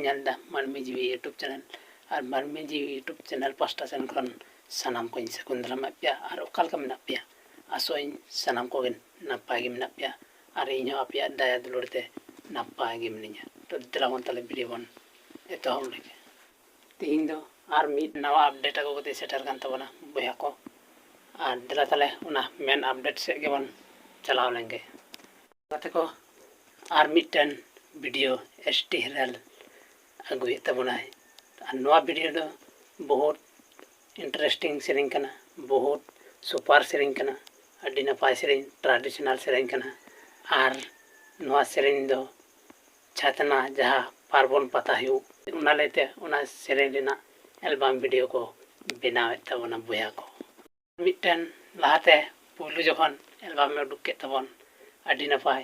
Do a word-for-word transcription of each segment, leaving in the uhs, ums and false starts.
ᱧᱮᱞ ᱮᱫᱟ ᱢᱟᱹᱱᱢᱤ ᱡᱤᱣᱤ YouTube channel᱾ ᱟᱨ ᱢᱟᱹᱱᱢᱤ ᱡᱤᱣᱤ YouTube channel ᱯᱟᱦᱴᱟ ᱥᱮᱱ ᱠᱷᱚᱱ ᱥᱟᱱᱟᱢ ᱠᱚᱧ ᱥᱟᱹᱜᱩᱱ ᱫᱟᱨᱟᱢᱮᱫ ᱯᱮᱭᱟ᱾ ᱟᱨ ᱚᱠᱟ ᱞᱮᱠᱟ ᱢᱮᱱᱟᱜ ᱯᱮᱭᱟ? ᱟᱥᱚᱜ ᱟᱹᱧ ᱥᱟᱱᱟᱢ ᱠᱚᱜᱮ ᱱᱟᱯᱟᱭ ᱜᱮ ᱢᱮᱱᱟᱜ ᱯᱮᱭᱟ᱾ ᱟᱨ ᱤᱧ ᱦᱚᱸ ᱟᱯᱮᱭᱟᱜ ᱫᱟᱭᱟ ᱫᱩᱞᱟᱹᱲ ᱛᱮ ᱱᱟᱯᱟᱭ ᱜᱮ ᱢᱤᱱᱟᱹᱧᱟ᱾ ᱛᱚ ᱫᱮᱞᱟ ᱵᱚᱱ ᱛᱟᱦᱞᱮ video ᱵᱚᱱ ᱮᱛᱚᱦᱚᱵ ᱞᱮᱜᱮ᱾ ᱛᱮᱦᱮᱧ ᱫᱚ ᱟᱨ ᱢᱤᱫ ᱱᱟᱣᱟ update ᱟᱹᱜᱩ ᱠᱟᱛᱮ ᱥᱮᱴᱮᱨ ᱠᱟᱱ ᱛᱟᱵᱚᱱᱟ ᱵᱚᱭᱦᱟ ᱠᱚ᱾ ᱟᱨ ᱫᱮᱞᱟ ᱛᱟᱦᱞᱮ ᱚᱱᱟ main update ᱥᱮᱫ ᱜᱮᱵᱚᱱ ᱪᱟᱞᱟᱣ ᱞᱮᱱᱜᱮ᱾ ᱜᱟᱛᱮ ᱠᱚ, ᱟᱨ ᱢᱤᱫᱴᱮᱱ video ᱮᱥ ᱴᱤ ᱦᱮᱨᱮᱞ ᱟᱹᱜᱩᱭᱮᱫ ᱛᱟᱵᱚᱱᱟᱭ᱾ ᱟᱨ ᱱᱚᱣᱟ video ᱫᱚ ᱵᱚᱦᱩᱛ interesting ᱥᱮᱨᱮᱧ ᱠᱟᱱᱟ, ᱵᱚᱦᱩᱛ super ᱥᱮᱨᱮᱧ ᱠᱟᱱᱟ, ᱟᱹᱰᱤ ᱱᱟᱯᱟᱭ ᱥᱮᱨᱮᱧ, traditional ᱥᱮᱨᱮᱧ ᱠᱟᱱᱟ᱾ ᱟᱨ ᱱᱚᱣᱟ ᱥᱮᱨᱮᱧ ᱫᱚ ᱪᱷᱟᱛᱱᱟ ᱡᱟᱦᱟᱸ ᱯᱟᱨᱵᱚᱱ ᱯᱟᱛᱟ ᱦᱩᱭᱩᱜ, ᱚᱱᱟ ᱞᱟᱹᱭᱛᱮ ᱚᱱᱟ ᱥᱮᱨᱮᱧ ᱨᱮᱱᱟᱜ album video ᱠᱚ ᱵᱮᱱᱟᱣᱮᱫ ᱛᱟᱵᱚᱱᱟ ᱵᱚᱭᱦᱟ ᱠᱚ᱾ ᱢᱤᱫᱴᱮᱱ ᱞᱟᱦᱟᱛᱮ ᱯᱩᱭᱞᱩ ᱡᱚᱠᱷᱚᱱ album ᱮ ᱩᱰᱩᱠ ᱠᱮᱫ ᱛᱟᱵᱚᱱ, ᱟᱹᱰᱤ ᱱᱟᱯᱟᱭ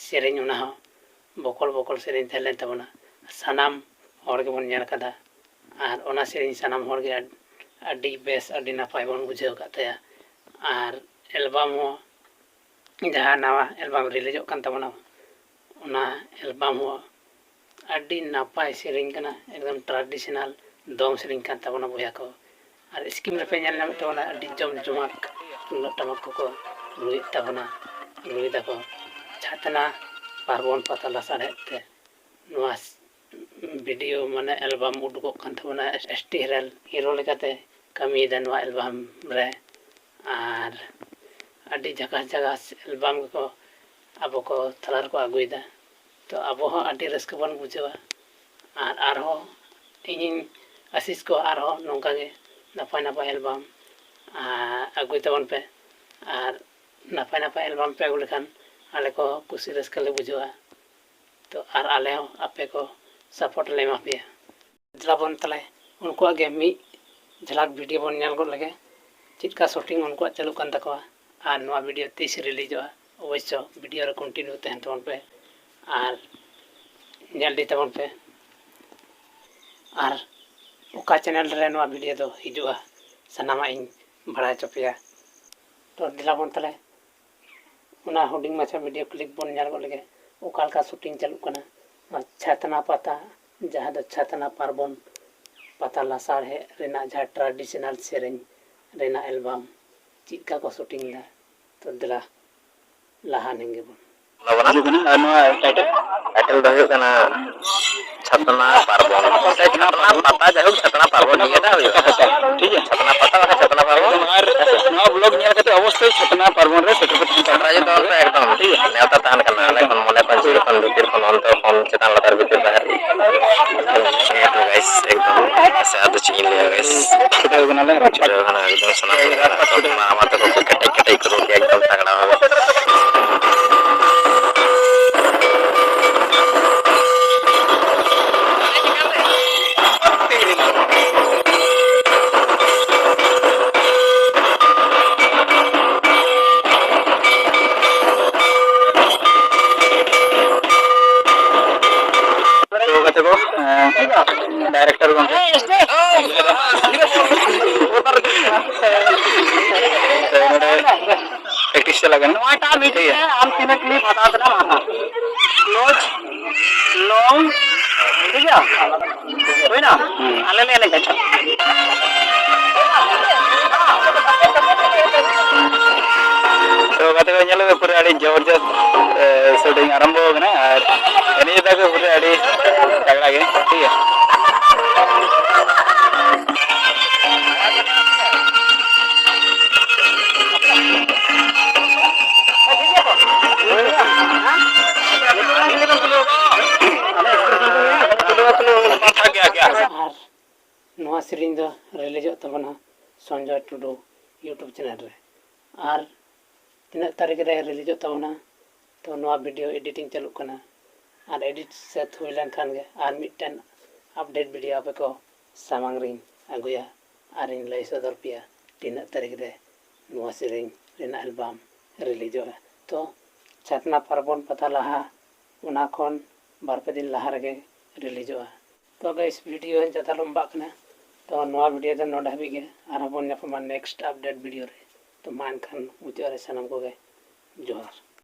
ᱥᱮᱨᱮᱧ, ᱚᱱᱟ ᱦᱚᱸ ᱵᱚᱠᱚᱞ ᱵᱚᱠᱚᱞ ᱥᱮᱨᱮᱧ ᱛᱟᱦᱮᱸ ᱞᱮᱱ ᱛᱟᱵᱚᱱᱟ᱾ ᱥᱟᱱᱟᱢ ᱦᱚᱲ ᱜᱮᱵᱚᱱ ᱧᱮᱞ ᱠᱟᱫᱟ᱾ ᱟᱨ ᱚᱱᱟ ᱥᱮᱨᱮᱧ ᱥᱟᱱᱟᱢ ᱦᱚᱲ ᱜᱮ ᱟᱹᱰ-, ᱟᱹᱰᱤ ᱵᱮᱥ, ᱟᱹᱰᱤ ᱱᱟᱯᱟᱭ ᱵᱚᱱ ᱵᱩᱡᱷᱟᱹᱣ ᱟᱠᱟᱫ ᱛᱟᱭᱟ᱾ ᱟᱨ album ᱦᱚᱸ, ᱡᱟᱦᱟᱸ ᱱᱟᱣᱟ album ᱨᱤᱞᱤᱡᱚᱜ ᱠᱟᱱ ᱛᱟᱵᱚᱱᱟ, ᱚᱱᱟ album ᱦᱚᱸ ᱟᱹᱰᱤ ᱱᱟᱯᱟᱭ ᱥᱮᱨᱮᱧ ᱠᱟᱱᱟ, ᱮᱠᱫᱚᱢ traditional ᱫᱚᱝ ᱥᱮᱨᱮᱧ ᱠᱟᱱ ᱛᱟᱵᱚᱱᱟ ᱵᱚᱭᱦᱟ ᱠᱚ᱾ ᱟᱨ screen ᱨᱮᱯᱮ ᱧᱮᱞ ᱧᱟᱢᱮᱫ ᱛᱟᱵᱚᱱᱟ, ᱟᱹᱰᱤ ᱡᱚᱢ ᱡᱚᱢᱟᱴ ᱛᱩᱢᱫᱟᱜ ᱴᱟᱢᱟᱠ ᱠᱚᱠᱚ ᱨᱩᱭᱮᱫ ᱛᱟᱵᱚᱱᱟ, ᱨᱩᱭ ᱫᱟᱠᱚ᱾ ᱪᱷᱟᱛᱱᱟ ᱯᱟᱨᱵᱚᱱ ᱯᱟᱛᱟ ᱞᱟᱥᱟᱲᱦᱮᱫ ᱛᱮ ᱱᱚᱣᱟ video, ᱢᱟᱱᱮ album ᱩᱰᱩᱠᱚᱜ ᱠᱟᱱ ᱛᱟᱵᱚᱱᱟ᱾ ᱮᱥ ᱴᱤ ᱦᱮᱨᱮᱞ hero ᱞᱮᱠᱟᱛᱮ ᱠᱟᱹᱢᱤᱭᱮᱫᱟ ᱱᱚᱣᱟ album ᱨᱮ᱾ ᱟᱨ ᱟᱹᱰᱤ ᱡᱷᱟᱠᱟᱥ ᱡᱷᱟᱠᱟᱥ album ᱜᱮᱠᱚ ᱟᱵᱚ ᱠᱚ ᱛᱟᱞᱟ ᱨᱮᱠᱚ ᱟᱹᱜᱩᱭᱮᱫᱟ᱾ ᱛᱚ ᱟᱵᱚ ᱦᱚᱸ ᱟᱹᱰᱤ ᱨᱟᱹᱥᱠᱟᱹ ᱵᱚᱱ ᱵᱩᱡᱷᱟᱹᱣᱟ᱾ ᱟᱨ ᱟᱨᱦᱚᱸ ᱤᱧᱤᱧ ᱟᱥᱤᱥ ᱠᱚᱣᱟ ᱟᱨᱦᱚᱸ ᱱᱚᱝᱠᱟ ᱜᱮ ᱱᱟᱯᱟᱭ ᱱᱟᱯᱟᱭ album, ᱟᱨ ᱟᱹᱜᱩᱭ ᱛᱟᱵᱚᱱ ᱯᱮ᱾ ᱟᱨ ᱱᱟᱯᱟᱭ ᱱᱟᱯᱟᱭ album ᱯᱮ ᱟᱹᱜᱩ ᱞᱮᱠᱷᱟᱱ ᱟᱞᱮ ᱠᱚ ᱠᱩᱥᱤ ᱨᱟᱹᱥᱠᱟᱹ ᱞᱮ ᱵᱩᱡᱷᱟᱹᱣᱟ᱾ ᱛᱚ ᱟᱨ ᱟᱞᱮ ᱦᱚᱸ ᱟᱯᱮ ᱠᱚ support ᱞᱮ ᱮᱢᱟ ᱯᱮᱭᱟ᱾ ᱫᱮᱞᱟ ᱵᱚᱱ ᱛᱟᱦᱞᱮ ᱩᱱᱠᱩᱣᱟᱜ ᱜᱮ ᱢᱤᱫ ᱡᱷᱟᱞᱟᱠ video ᱵᱚᱱ ᱧᱮᱞ ᱜᱚᱫ ᱞᱮᱜᱮ, ᱪᱮᱫ ᱞᱮᱠᱟ shooting ᱩᱱᱠᱩᱣᱟᱜ ᱪᱟᱹᱞᱩᱜ ᱠᱟᱱ ᱛᱟᱠᱚᱣᱟ᱾ ᱟᱨ ᱱᱚᱣᱟ video ᱛᱤᱥ ᱨᱤᱞᱤᱡᱚᱜᱼᱟ, ᱚᱵᱚᱥᱥᱚ video ᱨᱮ continue ᱛᱟᱦᱮᱱ ᱛᱟᱵᱚᱱ ᱯᱮ ᱟᱨ ᱧᱮᱞ ᱤᱫᱤ ᱛᱟᱵᱚᱱ ᱯᱮ᱾ ᱟᱨ ᱚᱠᱟ channel ᱨᱮ ᱱᱚᱣᱟ video ᱫᱚ ᱦᱤᱡᱩᱜᱼᱟ, ᱥᱟᱱᱟᱢᱟᱜ ᱤᱧ ᱵᱟᱲᱟᱭ ᱦᱚᱪᱚ ᱯᱮᱭᱟ᱾ ᱛᱚ ᱫᱮᱞᱟ ᱵᱚᱱ ᱛᱟᱦᱞᱮ ᱚᱱᱟ ᱦᱩᱰᱤᱧ ᱢᱟᱪᱷᱟ video clip ᱵᱚᱱ ᱧᱮᱞ ᱜᱚᱫ ᱞᱮᱜᱮ, ᱚᱠᱟ ᱞᱮᱠᱟ shooting ᱪᱟᱹᱞᱩᱜ ᱠᱟᱱᱟ᱾ ᱱᱚᱣᱟ ᱪᱷᱟᱛᱱᱟ ᱯᱟᱛᱟ ᱡᱟᱦᱟᱸ ᱫᱚ ᱪᱷᱟᱛᱱᱟ ᱯᱟᱨᱵᱚᱱ ᱯᱟᱛᱟ ᱞᱟᱥᱟᱲᱦᱮᱫ ᱨᱮᱱᱟᱜ ᱡᱟᱦᱟᱸ traditional ᱥᱮᱨᱮᱧ ᱨᱮᱱᱟᱜ album ᱪᱮᱫ ᱞᱮᱠᱟ ᱠᱚ shooting ᱫᱟ, ᱛᱚ ᱫᱮᱞᱟ ᱞᱟᱦᱟ ᱱᱤᱝᱜᱮ ᱵᱚᱱ᱾ ᱦᱤᱡᱩᱜ ᱠᱟᱱᱟ᱾ ᱟᱨ ᱱᱚᱣᱟ title? Title ᱫᱚ ᱦᱩᱭᱩᱜ ᱠᱟᱱᱟ ᱪᱷᱟᱛᱱᱟ ᱯᱟᱨᱵᱚᱱ᱾ ᱥᱮ ᱪᱷᱟᱛᱱᱟ ᱯᱟᱛᱟ, ᱡᱟᱭᱦᱳᱠ, ᱪᱷᱟᱛᱱᱟ ᱯᱟᱨᱵᱚᱱ ᱱᱤᱭᱟᱹ ᱫᱚ ᱦᱩᱭᱩᱜᱼᱟ᱾ ᱴᱷᱤᱠ ᱜᱮᱭᱟ᱾ ᱪᱷᱟᱛᱱᱟ ᱯᱟᱛᱟ ᱵᱟᱠᱷᱟᱱ ᱪᱷᱟᱛᱱᱟ ᱯᱟᱨᱵᱚᱱ᱾ ᱟᱨ ᱱᱚᱣᱟ vlog ᱧᱮᱞ ᱠᱟᱛᱮ ᱚᱵᱚᱥᱥᱳᱭ ᱪᱷᱟᱛᱱᱟ ᱯᱟᱨᱵᱚᱱ ᱨᱮ ᱥᱮᱴᱮᱨ ᱠᱟᱛᱮ ᱥᱮᱴᱮᱨ ᱦᱤᱡᱩᱜ ᱯᱮ ᱮᱠᱫᱚᱢ᱾ ᱴᱷᱤᱠ ᱜᱮᱭᱟ᱾ ᱱᱮᱣᱛᱟ ᱛᱟᱦᱮᱱ ᱠᱟᱱᱟ ᱟᱞᱮ ᱠᱷᱚᱱ, ᱢᱚᱱᱮ ᱠᱷᱚᱱ, ᱡᱤᱣᱤ ᱠᱷᱚᱱ, ᱵᱷᱤᱛᱤᱨ ᱠᱷᱚᱱ, ᱚᱱᱛᱚᱨ ᱠᱷᱚᱱ, ᱪᱮᱛᱟᱱ ᱞᱟᱛᱟᱨ ᱵᱷᱤᱛᱤᱨ ᱵᱟᱦᱮᱨ᱾ ᱦᱮᱸ ᱛᱚ guys, ᱮᱠᱫᱚᱢ ᱥᱮ ᱟᱫᱚ ᱪᱮᱫ ᱤᱧ ᱞᱟᱹᱭᱟ guys᱾ ᱪᱷᱩᱴᱟᱹᱣ ᱠᱟᱱᱟᱞᱮ ᱨᱟᱡᱽᱯᱟᱴ᱾ ᱪᱷᱩᱴᱟᱹᱣ ᱠᱟᱱᱟ ᱮᱠᱫᱚᱢ ᱥᱟᱱᱟᱢ ᱠᱚᱜᱮ᱾ ᱢᱟᱢᱟ ᱛᱟᱠᱚ ᱠᱚ ᱠᱮᱴᱮᱡ ᱠᱮᱴᱮᱡ ᱠᱚ ᱨᱩ ᱜᱮᱭᱟ ᱮᱠᱫᱚᱢ ᱛᱟᱜᱲᱟ ᱵᱷᱟᱵᱮ᱾ ᱛᱚ ᱜᱟᱛᱮ ᱠᱚ, ᱮᱸ, director ᱜᱚᱢᱠᱮ᱾ ᱛᱚ ᱱᱚᱰᱮ practice ᱪᱟᱞᱟᱜ ᱠᱟᱱᱟ᱾ ᱱᱚᱣᱟᱴᱟᱜ meeting ᱴᱷᱤᱠ ᱜᱮᱭᱟ᱾ ᱨᱮ ᱟᱢ ᱛᱤᱱᱟᱹᱜ clip ᱦᱟᱛᱟᱣ ᱛᱮᱱᱟᱜ ᱮᱢ ᱦᱟᱛᱟᱣᱟ? Close, long, ᱴᱷᱤᱠ ᱜᱮᱭᱟ? ᱦᱩᱭᱱᱟ? ᱦᱩᱸ᱾ ᱟᱞᱮ ᱞᱮ ᱮᱱᱮᱡ ᱠᱟᱱᱟ᱾ ᱛᱚ ᱜᱟᱛᱮ ᱠᱚ ᱧᱮᱞ ᱯᱮ, ᱯᱩᱨᱟᱹ ᱟᱹᱰᱤ ᱡᱚᱵᱚᱨᱡᱚᱥᱛ, ᱮ, shooting ᱟᱨᱟᱢᱵᱷᱚ ᱠᱟᱱᱟ ᱟᱨ ᱮᱱᱮᱡ ᱮᱫᱟ ᱠᱚ ᱯᱩᱨᱟᱹ ᱟᱹᱰᱤ ᱛᱟᱜᱲᱟ ᱜᱮ, ᱴᱷᱤᱠ ᱜᱮᱭᱟ᱾ ᱟᱨ ᱱᱚᱣᱟ ᱥᱮᱨᱮᱧ ᱫᱚ releaseᱚᱜ ᱛᱟᱵᱚᱱᱟ ᱥᱚᱧᱡᱚᱭ ᱴᱩᱰᱩ YouTube channel ᱨᱮ᱾ ᱟᱨ ᱛᱤᱱᱟᱹᱜ ᱛᱟᱹᱨᱤᱠᱷ ᱨᱮ releaseᱚᱜ ᱛᱟᱵᱚᱱᱟ, ᱛᱚ ᱱᱚᱣᱟ video editing ᱪᱟᱹᱞᱩᱜ ᱠᱟᱱᱟ᱾ ᱟᱨ edit ᱥᱟᱹᱛ ᱦᱩᱭ ᱞᱮᱱᱠᱷᱟᱱ ᱜᱮ ᱟᱨ ᱢᱤᱫᱴᱮᱱ update video ᱟᱯᱮ ᱠᱚ ᱥᱟᱢᱟᱝ ᱨᱤᱧ ᱟᱹᱜᱩᱭᱟ ᱟᱨᱤᱧ ᱞᱟᱹᱭ ᱥᱚᱫᱚᱨ ᱯᱮᱭᱟ ᱛᱤᱱᱟᱹᱜ ᱛᱟᱹᱨᱤᱠᱷ ᱨᱮ ᱱᱚᱣᱟ ᱥᱮᱨᱮᱧ ᱨᱮᱱᱟᱜ album releaseᱚᱜᱼᱟ᱾ ᱛᱚ ᱪᱷᱟᱛᱱᱟ ᱯᱟᱨᱵᱚᱱ ᱯᱟᱛᱟ ᱞᱟᱦᱟ, ᱚᱱᱟ ᱠᱷᱚᱱ ᱵᱟᱨ ᱯᱮ ᱫᱤᱱ ᱞᱟᱦᱟ ᱨᱮᱜᱮ releaseᱚᱜᱼᱟ᱾ ᱛᱚ guys, video ᱡᱟᱫᱟ ᱞᱚᱢᱵᱟᱜ ᱠᱟᱱᱟ, ᱛᱚ ᱱᱚᱣᱟ video ᱫᱚ ᱱᱚᱰᱮ ᱦᱟᱹᱵᱤᱡ ᱜᱮ᱾ ᱟᱨᱦᱚᱸ ᱵᱚᱱ ᱧᱟᱯᱟᱢᱟ next update video ᱨᱮ᱾ ᱛᱚ ᱢᱟ ᱮᱱᱠᱷᱟᱱ ᱢᱩᱪᱟᱹᱫ ᱨᱮ ᱥᱟᱱᱟᱢ ᱠᱚᱜᱮ ᱡᱚᱦᱟᱨ᱾